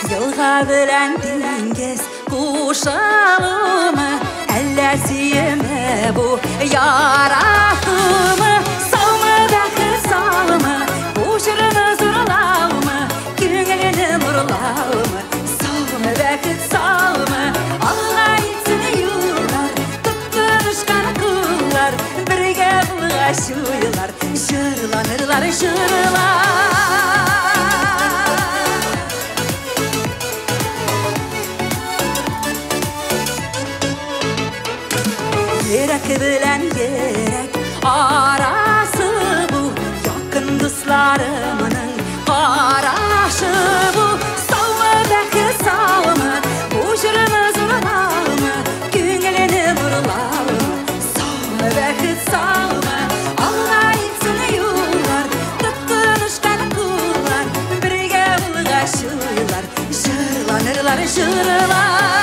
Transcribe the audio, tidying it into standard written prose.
Елга белән диңгез кушылумы, әллә сөюме бу, яратумы? Саумы, бәхет, саумы? Бу җырны зурлаумы, күңелне нурлаумы? Саумы, бәхет, саумы? Алга илтсен юллар, тотынышкан куллар, бергә булгач уйлар, җырланырлар җырлар. Йөрәк белән йөрәк арасы бу, якын дусларымның карашы бу. Саумы, бәхет, саумы? Бу җырны зурлаумы, күңелне нурлаумы? Саумы, бәхет, саумы? Алга илтсен юллар, тотынышкан куллар, бергә булгач уйлар, җырланырлар җырлар.